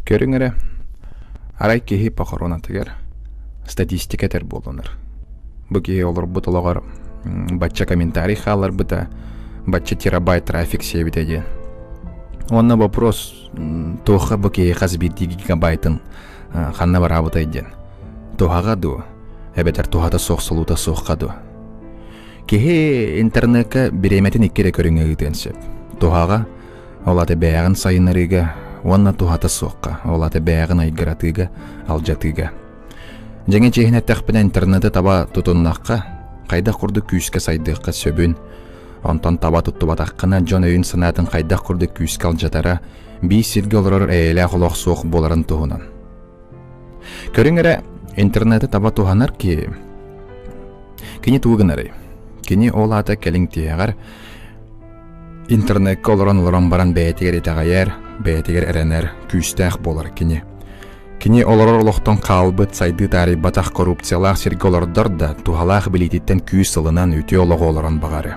Көрүҥ эрэ, арай киһи похоронатыгар статистика этэр буолунар. Бу киһи олорбут олоҕор бачча комментарий хаалларбыта, бачча терабайт трафик сиэбитэ диэн. Уонна вопрос туохха бу киһи хас биирдии гигабайтын ханна бараабытай диэн. Туһаҕа дуо? Эбэтэр туһата суох солуута суохха дуо? Киһи интернекка бириэмэтин икки эрэ көрүҥҥэ ыытыан сөп. Туһаҕа Ол аты бэйэҕин сайыннарыыга уонна туһата суохха, ол аты бэйэҕин айгыратыыга, алдьатыыга. Дьиҥэ чиэһин эттэхпинэ интернеты таба тутуннахха, хайдах курдук күүскэ сайдыахха сөбүн, онтон таба туттубатаххына дьон өйүн-санаатын хайдах курдук күүскэ алдьатара, биир сиргэ олорор эйэлээх олох суох буоларын туһунан. Көрүҥ эрэ, интернеты таба туһанар киһи кини тугу гынарый? Кини ол аата кэлиҥ тиһэҕэр Интернеккэ олорон-олорон баран бэйэтигэр итэҕэйэр, бэйэтигэр эрэнэр, күүстээх буолар кини. Кини олорор олохтон хаалбыт, сайдыы таарыйбатах коррупциялаах сиргэ олордор да, туһалаах билиититтэн күүс ылынан үтүө олоҕу олорон баҕары.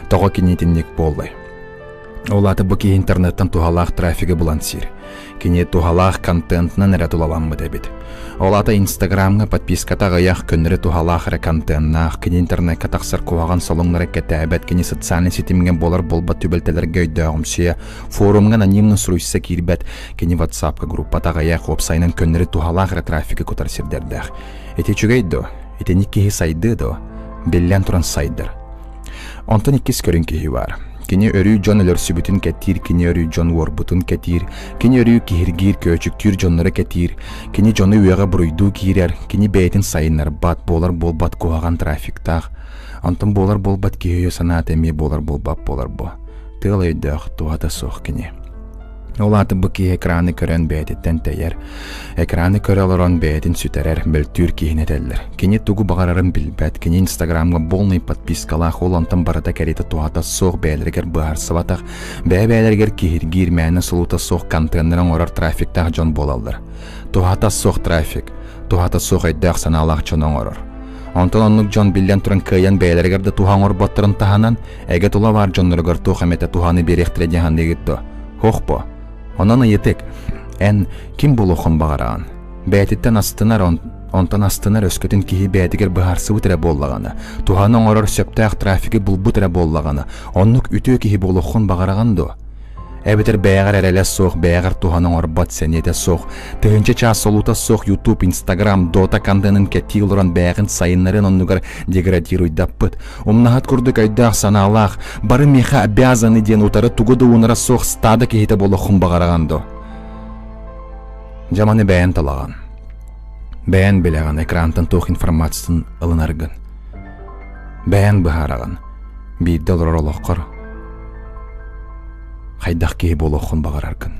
Тоҕо кини итинник буоллай? Ол аата бу киһи интернеттэн туһалаах трафигы булан сиир. Кини туһалаах контентынан эрэ тулаламмыт эбит. Ол аата Инстаграмҥа подписката аҕыйах, көннөрү туһалаах эрэ контеннаах, кини интернекка тахсар куһаҕан солуҥнары кэтээбэт, кини социальнай ситимҥэ буолар-буолбат түбэлтэлэргэ өйдөөҕүмсүйэ, форумҥа анонимно суруйса киирбэт, кини WhatsApp-ка группата аҕыйах, уопсайынан көннөрү туһалаах эрэ трафигы кутар сирдэрдээх. Ити үчүгэй дуо? Итинник киһи сайдыа дуо? Биллэн туран сайдар. Онтон иккис көрүҥ киһи баар. Кини өрүү дьон өлөрсүбүтүн кэтиир, кини өрүү дьон уорбутун кэтиир, кини өрүү киһиргиир, көөчүктүүр дьоннору кэтиир, кини дьону үөҕэ буруйдуу киирэр, кини бэйэтин сайыннарбат, буолар-буолбат куһаҕан трафиктаах. Онтон буолар-буолбат киһи өйө-санаата эмиэ буолар-буолбат буолар бу. Тыал өйдөөх, туһата суох кини. Ол аата бу киһи экраны көрөн бэйэтиттэн тэйэр, экраны көрө олорон бэйэтин сүтэрэр, мөлтүүр киһини этэллэр. Кини тугу баҕарарын билбэт, кини Инстаграмҥа полный подпискалаах, ол онтон барыта кэриэтэ туһата суох бэйэлэригэр быһаарсыбатах, бэйэ-бэйэлэригэр киһиргиир, мээнэ солуута суох контеннары оҥорор трафиктаах дьон буолаллар. Туһата суох трафик, туһата суох өйдөөх-санаалаах дьон оҥорор. Онтон оннук дьон биллэн туран кыайан бэйэлэригэр да туһа оҥорботторун таһынан, Эгэ тула баар дьонноругар туох эмэтэ туһаны биэриэхтэрэ диэн саныыгыт дуо? Һуох бо. Онон ыйытык, эн ким буолуоххун баҕараҕын? Бэйэтиттэн астынар, онтон астынар өскөтүн киһи бэйэтигэр быһаарсыбыт эрэ буоллаҕына, туһаны оҥорор сөптөөх трафигы булбут эрэ буоллаҕына, оннук үтүө киһи буолуоххун баҕараҕын дуо? Эбэтэр бэйэҕэр эрэлэ суох, бэйэҕэр туһаны оҥорбот сэниэтэ суох, тыһыынча чаас солуута суох YouTube, Instagram, Dota контенын кэтии олорон бэйэҕин сайыннарын оннугар деградируйдаппыт, умнаһыт курдук өйдөөх-санаалаах, бары миэхэ обязаны диэн утары тугу да уунара суох стада киһитэ буолуоххун баҕараҕын дуо? Дьэ маны бэйэн талаҕын. Бэйэн билэҕин экрантан туох информациятын ылынаргын. Бэйэн быһаараҕын. Биирдэ олорор олоххор хайдах киһи буолуоххун баҕараргын.